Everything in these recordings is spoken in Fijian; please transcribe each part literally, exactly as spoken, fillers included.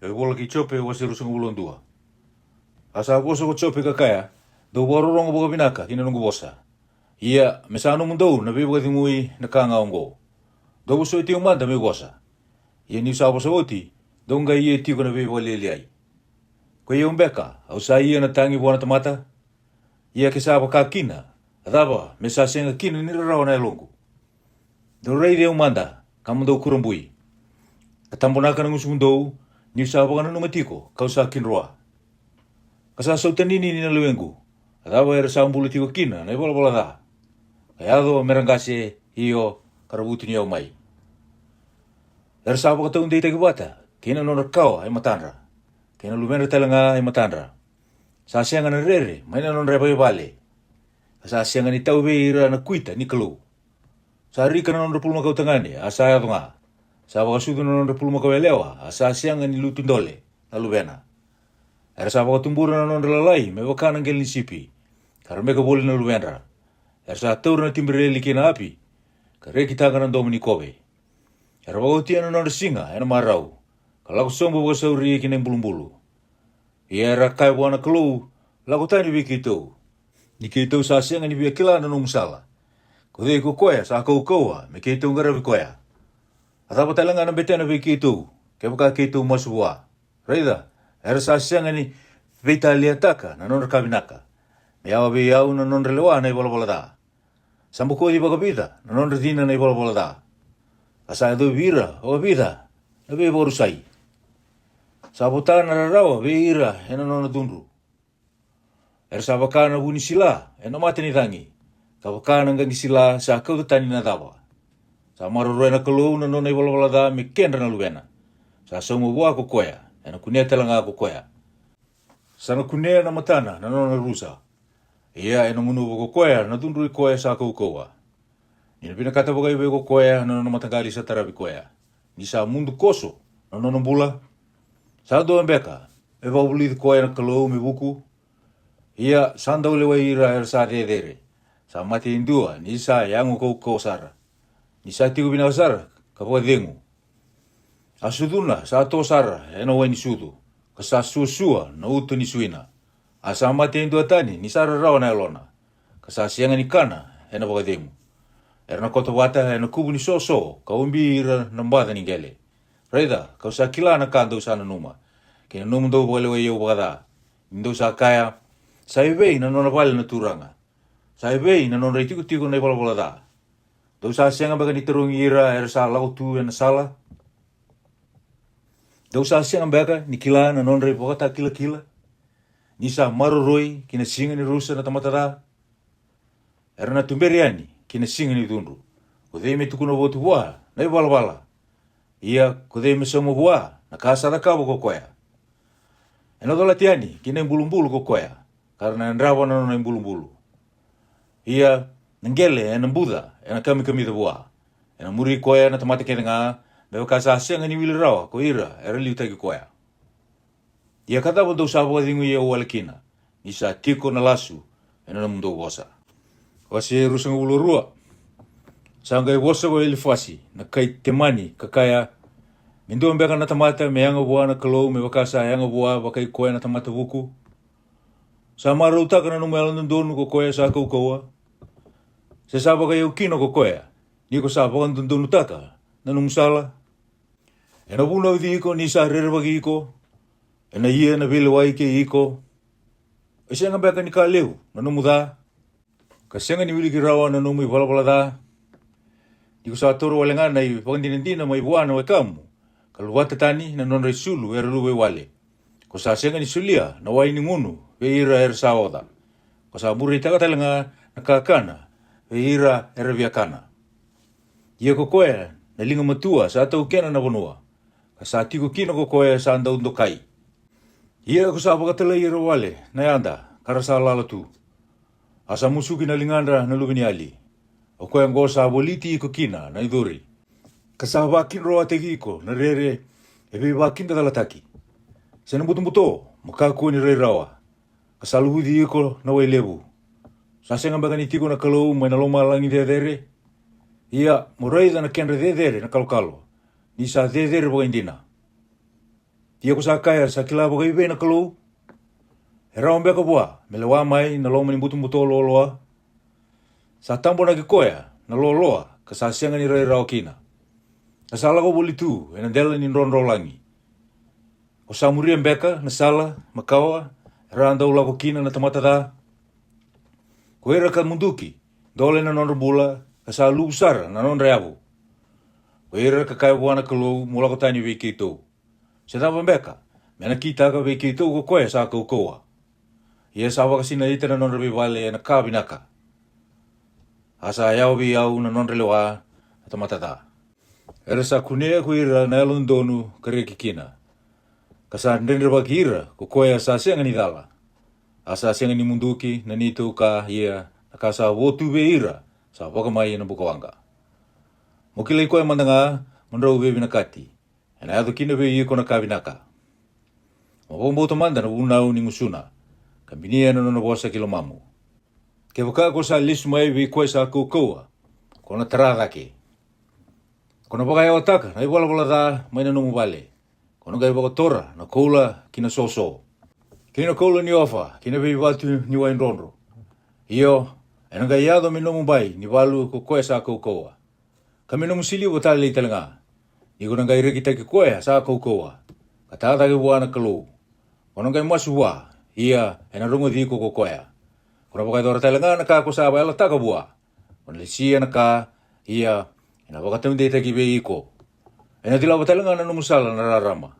E vola kei Jope wase ruasagavulu ka dua. A sa vosa ko Jope ka kaya, dou vakarorogo vakavinaka ki na noqu vosa. Ia me sa nomudou na veivakacegui na ka ga oqo. Dou vosoti au mada me'u vosa. Ia ni'u sa vosa oti, dou qai ia tiko na veivakalialiai. Ko i au beka, au sa ia na tagi vua na tamata? Ia ke sa vaka kina, a cava me sa sega kina ni rarawa na yaloqu? Dou raici au mada, ka mo dou kurabui. Ka tabonaka na gusumudou, ni'u sa vakananuma tiko ka'u sa kidroa. Ka sa sautaninini na lewequ, a cava era sa bula tiko kina na ivalavala ca? Ka yaco me ra qase, io, ka ra vutuniyau mai. Era sa vakataudeitaki vata kei na nodra kawa e matadra, kei na luvedra tale ga e matadra. Sa sega na rere mai na nodra yavayavale, ka sa sega ni tau vei ira na kuita ni Kalou. Sa rika na nodra pulumakau tagane, a sa yaco ga. Sa vakasucu na nodra pulumakau yalewa, a sa sega ni lutu dole na luvena. Era sa vakatubura na nodra lalai me vaka na qele ni sipi, ka ra meka voli na luvedra. Era sa taura na tibireli kei na api, ka rekitaka na domo ni kove. Era vakaotia na nodra siga e na marau, ka lako sobu vakasauri ki na ibulubulu. Ia era kaya vua na Kalou, lako tani vei keitou, ni keitou sa sega ni via kila na nomu sala. Ko cei ko koya sa kaukauwa me keitou qaravi koya? A cava tale ga na betena vei keitou, kevaka keitou masu vua? Raica, era sa sega ni veitaliataka na nodra ka vinaka, me yawa vei au na nodra lewa na ivalavala ca. Sa bokoci vakavica na nodra cina na ivalavala ca, ka sa yacovi ira vakavica na veivakarusai. Sa vota na rarawa vei ira e na nona cudru. Era sa vaka na vu ni sila e na mata ni cagi, ka vaka na qaqi sila sa kauta tani na cava. Sa maroroya na Kalou na nona ivalavala ca me kedra na luvena. Sa sauma vua ko koya, e na kunea tale ga ko koya. Sa na kunea na matana na nona rusa. Ia e na gunuva ko koya na cudrui koya sa kaukauwa. Ni na vinakata vakaivei ko koya na nona mataqali sa taravi koya, ni sa mudu koso na nona bula? Sa dua beka me vakavulici koya na Kalou me vuku? Ia sa dau lewai ira era sa cecere. Sa mate e dua ni sa yago kaukauwa sara, ni sa tiko vinaka sara ka vakacegu. A sucuna sa to sara e na wai ni sucu, ka sa suasua na uto ni suina. A sa mate e dua tani ni sa rarawa na yalona, ka sa sega ni kana e na vakacegu. Era na koto vata e na kuvu ni soso, ka ubi ira na baca ni qele. Raica, ka'u sa kila na ka dou sa nanuma, kei na nomudou vakalewai au vakaca. Ni dou sa kaya, sa evei na nona vale na Turaga? Sa evei na nodra itikotiko na ivalavala ca? Dou sa sega beka ni tarogi ira era sa lako tu e na sala? Dou sa sega beka ni kila na nodra ivakatakilakila, ni sa maroroi ki na siga ni rusa na tamata ca? Era na tuberi yani ki na siga ni cudru. Ko cei me tukuna votu vua na ivalavala? Ia ko cei me sauma vua na ka sa cakava ko koya? E na colati yani ki na ibulubulu ko koya, ka ra na yadrava na nona ibulubulu. Ia na qele e na buca e na kamikamica vua. E na muri koya na tamata kece ga, me vaka sa sega ni wili rawa ko ira era liutaki koya. Ia ka cava dou sa vakacegui au wale kina, ni sa tiko na lasu e na nomudou vosa? Wase ruasagavulu ka rua. Sa qai vosa ko Elifasi na kai Temani ka kaya, me dua beka na tamata me yaga vua na Kalou me vaka sa yaga vua vakai koya na tamata vuku? Sa marautaka na nomu yalododonu ko koya sa kaukauwa? Se sa vakaiyau kina ko koya, ni ko sa vakadodonutaka na nomu sala? E na vunauci iko ni sa rerevaki iko, e na ia na veilewai kei iko. E sega beka ni ka levu na nomu ca, ka sega ni wiliki rawa na nomu ivalavala ca? Ni ko sa toro wale ga na ivakadinadina mai vua na wekamu, ka luvata tani na nodra isulu era luvawale. Ko sa sega ni solia na wai ni gunu vei ira era sa oca. Ko sa bureitaka tale ga na kakana vei ira era via kana. Ia ko koya na liga matua sa taukena na vanua, ka sa tiko kina ko koya sa dau dokai. Ia ko sa vakatalai ira wale na yada ka ra sa lala tu. A sa musuki na ligadra na luveniyali. O koya oqo sa voliti iko kina na icori, ka sa vakidroataki iko na rere e veivakidacalataki. Se na butobuto mo kakua ni rai rawa, ka sa luvuci iko na wai levu. Sa sega beka ni tiko na Kalou mai na lomalagi cecere? Ia mo raica na kedra cecere na kalokalo, ni sa cecere vakaidina. Ia ko sa kaya, sa kila vakaivei na Kalou? E rawa beka vua me lewa mai na loma ni butobuto loaloa? Sa tabonaki koya na loaloa ka sa sega ni rai rawa kina, ka sa lako voli tu e na dela ni drodrolagi. Ko sa muria beka na sala makawa era a dau lako kina na tamata ca? Ko ira ka muduki dole na nodra bula, ka sa luvu sara na nodra yavu. Ko ira ka kaya vua na Kalou, mo lako tani vei keitou. Se cava beka me na kitaka vei keitou ko koya sa kaukauwa? Ia sa vakasinaita na nodra veivale e na ka vinaka, a sa yawa vei au na nodra lewa na tamata ca. Era sa kunea ko ira na yalododonu ka reki kina, ka sa dredrevaki ira ko koya sa sega ni cala. A sa sega ni muduki na neitou ka, ia na ka sa vo tu vei ira sa vakamai e na bukawaqa. Mo kilai koya mada ga, mo drau veivinakati, e na yaco kina vei iko na ka vinaka. Mo vakabauta mada na vunau ni gusuna, ka binia na nona vosa ki lomamu. Kevaka ko sa lesu mai vei koya sa kaukauwa, ko na tara cake. Ko na vakayawataka na ivalavala ca mai na nomu vale. Ko na qai vakatora na koula ki na soso, kei na koula ni Ofa ki na veivatu ni wai drodro. Io, e na qai yaco me nomu bai ni valu ko koya sa kaukauwa, ka me nomu siliva talei tale ga. Ni ko na qai rekitaki koya sa kaukauwa, ka tacake vua na Kalou. Ko na qai masu vua, ia e na rogoci iko ko koya. Ko na vakayacora tale ga na ka ko sa yalataka vua. Ko na lesia na ka, ia e na vakataudeitaki vei iko. E na cilava tale ga na nomu sala na rarama.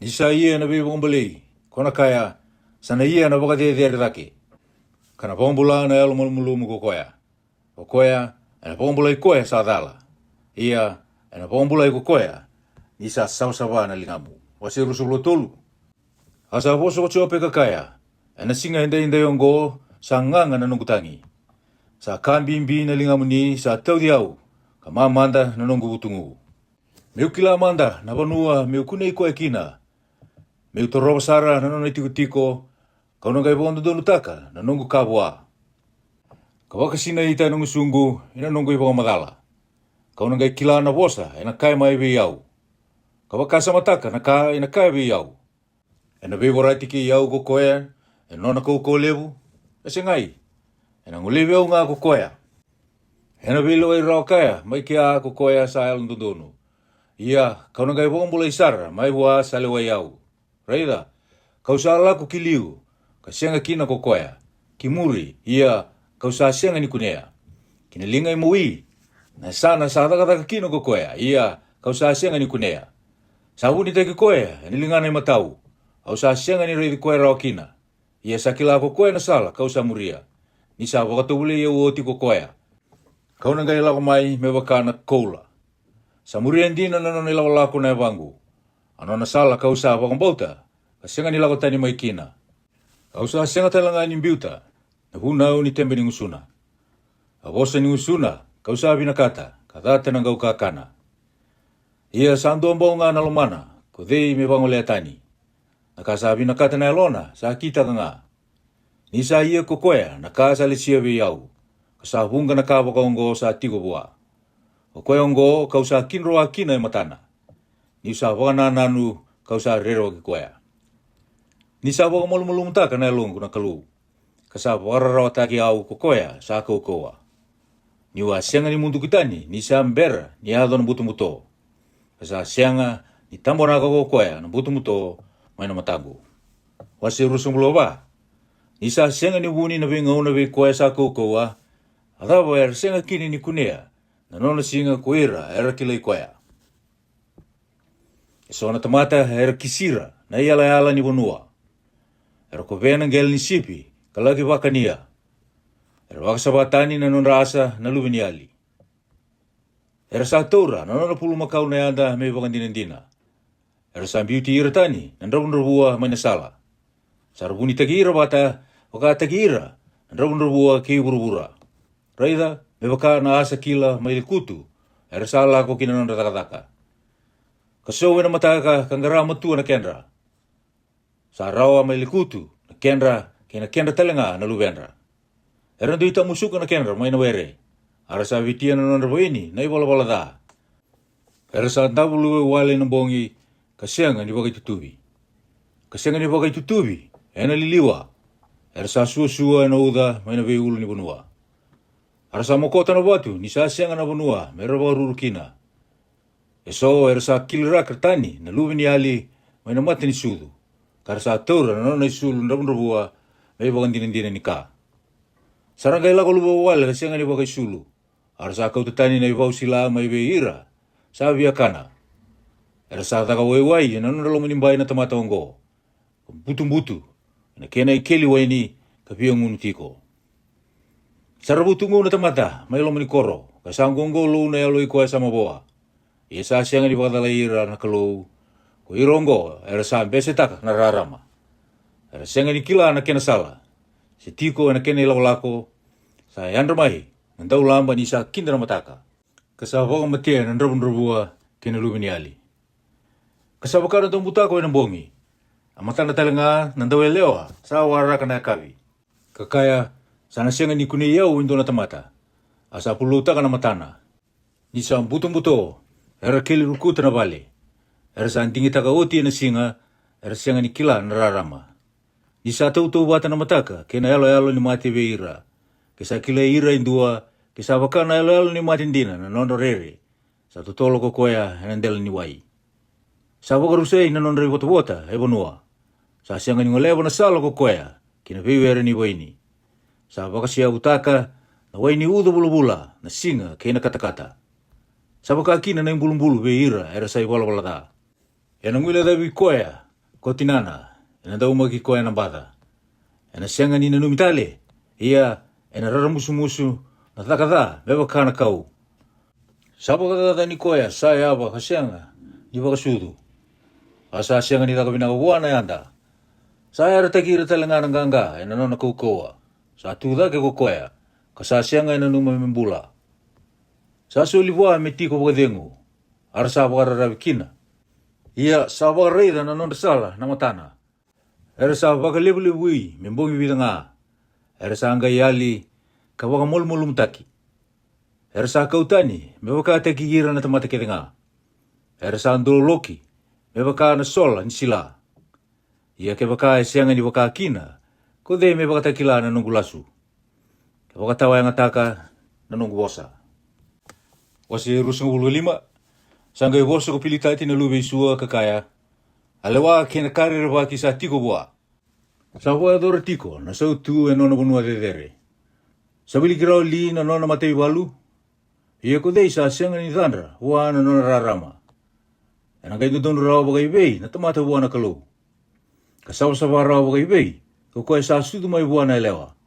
Ni sa ia na veivakabalei, ko na kaya, sa na ia na vakacecere cake, ka na vakabula na yalo malumalumu ko koya. O koya e na vakabulai koya sa cala, ia e na vakabulai ko koya ni sa savasava na ligamu. Wase ruasagavulu ka tolu. A sa vosa ko Jope ka kaya, e na siga edaidai oqo sa gaga na noqu tagi. Sa ka bibi na ligamuni, sa tauci au, ka mamada na noqu vutugu. Meu kila mada na vanua meu kunei koya kina. Meu torova sara na nona itikotiko, ka'u na qai vakadodonutaka na noqu ka vua, ka vakasinaita na gusuqu e na noqu ivakamacala. Ka'u na qai kila na vosa e na kaya mai vei au, ka vakasamataka na ka e na kaya vei au. E na veivorati kei au ko koya e na nona kaukauwa levu? E segai. E na golevi au ga ko koya. E na veilewai rawa kaya mai kea ko koya sa yalododonu. Ia ka'u na qai vakabulai sara mai vua sa lewai au. Raica, ka'u sa lako ki liu, ka sega kina ko koya, ki muri, ia ka'u sa sega ni kunea, ki na liga i mawi, na yasana sa cakacaka kina ko koya, ia ka'u sa sega ni kunea. Sa vunitaki koya e na ligana i matau, au sa sega ni raici koya rawa kina. Ia sa kila ko koya na sala ka'u sa muria, ni sa vakatovolei au oti ko koya. Ka'u na qai lako mai me vaka na koula. Sa muria dina na nona ilakolako na yavaqu. A nona sala ka'u sa vakabauta, ka sega ni lako tani mai kina. Au sa sega tale ga ni biuta na vunau ni tebe ni gusuna. A vosa ni gusuna ka'u sa vinakata, ka cata na qau kakana. Ia sa dua bau ga na lomana, ko cei me vagolea tani? Na ka sa vinakata na yalona sa kitaka ga. Ni sa ia ko koya na ka sa lesia vei au, ka sa vuqa na ka vakaoqo sa tiko vua. O koya oqo ka'u sa kidroa kina e matana. Ni'u sa vakanananu ka'u sa rerevaki koya. Ni sa vakamalumalumutaka na yaloqu na Kalou, ka sa vakararawataki au ko koya sa kaukauwa. Ni'u a sega ni muduki tani ni sa bera ni yaco na butobuto, ka sa sega ni tabonaka ko koya na butobuto mai na mataqu. Wase ruasagavulu ka va. Ni sa sega ni vuni na veigauna vei koya sa kaukauwa, a cava era sega kina ni kunea na nona siga ko ira era kilai koya? E so na tamata era kisira na iyalayala ni vanua. Era kovea na qele ni sipi ka laki vakania. Era vakasava tani na nodra asa na luveniyali. Era sa taura na nona pulumakau na yada me ivakadinadina. Era sa biuti ira tani na dravudravua mai na sala. Sa ra vunitaki ira vata, vakataki ira na dravudravua kei vuravura. Raica, me vaka na asa kila mai lekutu era sa lako ki na nodra cakacaka. Ka sou e na mataka ka qara matua na kedra. Sa rawa mai lekutu na kedra kei na kedra tale ga na luvedra. Era dui tamusuka na kedra mai na were, a ra sa vitia na nodra vaini na ivalavala ca. Era sa davo luve wale na bogi ka sega ni vakaitutuvi. ka sega ni vakaitutuvi e na liliwa. Era sa suasua e na uca mai na veiulunivanua. A ra sa mokota na vatu ni sa sega na vanua me ra vakaruru kina. E so era sa kiliraka tani na luveniyali mai na mata ni sucu, ka ra sa taura na nona isulu dravudravua me ivakadinadina ni ka. Sa ra qai lako luvawale ka sega ni vakaisulu. A ra sa kauta tani na ivau sila mai vei ira sa via kana. Era sa caka waiwai e na nodra lomanibai na tamata oqo, ka butubutu e na kena ikeli waini, ka via gunu tiko. Sa ra vutugu na tamata mai loma ni koro, ka sa qoqolou na yalo i koya sa mavoa. Ia sa sega ni vakacalai ira na Kalou. Ko ira oqo era sa besetaka na rarama. Era sega ni kila na kena sala, se tiko e na kena ilakolako. Sa yadra mai na daulaba ni sa kida na mataka, ka sa vakamatea na dravudravua kei na luveniyali. Ka sa vaka na daubutako e na bogi, a matana tale ga na dauyalewa sa waraka na yakavi. Ka kaya, sa na sega ni kunei au e dua na tamata. A sa puloutaka na matana. Ni sa butobuto, era keli rukuta na vale. Era sa digitaka oti e na siga, era sega ni kila na rarama. Ni sa tautauvata na mataka kei na yaloyalo ni mate vei ira, ke sa kilai ira e dua, ke sa vaka na yaloyalo ni mate dina na nodra rere. Sa totolo ko koya e na dela ni wai. Sa vakarusai na nodra ivotavota e vanua. Sa sega ni goleva na sala ko koya ki na veiwere ni vaini. Sa vakasiyavutaka na wai ni uca vulavula na siga kei na katakata. Sa vaka kina na ibulubulu vei ira era sa ivalavala ca. E na guilecavi koya ko tinana, e na daumaki koya na baca. E na sega ni nanumi tale, ia e na raramusumusu na caka ca me vaka na kau. Sa vakacacani koya sa yava ka sega ni vakasucu. A sa sega ni caka vinaka vua na yada. Sa yarataki ira tale ga na qaqa e na nona kaukauwa. Sa tu cake ko koya, ka sa sega e nanuma me bula. Sa soli vua me tiko vakacegu, a ra sa vakararavi kina. Ia sa vakaraica na nodra sala na matana. Era sa vakalevulevui me bogi vica ga. Era sa qai yali ka vakamalumalumutaki. Era sa kau tani me vakataki ira na tamata kece ga. Era sa dololoki me vaka na sola ni sila. Ia kevaka e sega ni vaka kina, ko cei me vakatakila na noqu lasu? Ke vakatawayagataka na noqu vosa. Wase ruasagavulu ka lima. Sa qai vosa ko Pilitati na luve i Sua ka kaya, a lewa kei na ka rerevaki sa tiko vua. Sa vakayacora tiko na sautu e nona vanua cecere. Sa wiliki rawa li na nona mataivalu? Ia ko cei sa sega ni cadra vua na nona rarama? E na qai dodonu rawa vakaivei na tamata vua na Kalou? Ka savasava rawa vakaivei ko koya sa sucu mai vua na yalewa?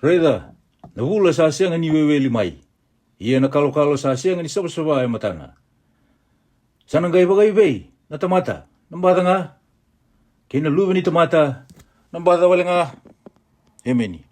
Raica, na vula sa sega ni weweli mai, ia na kalokalo sa sega ni savasava e matana. Sa na qai vakaivei na tamata na baca ga, kei na luve ni tamata na baca wale ga? Emeni.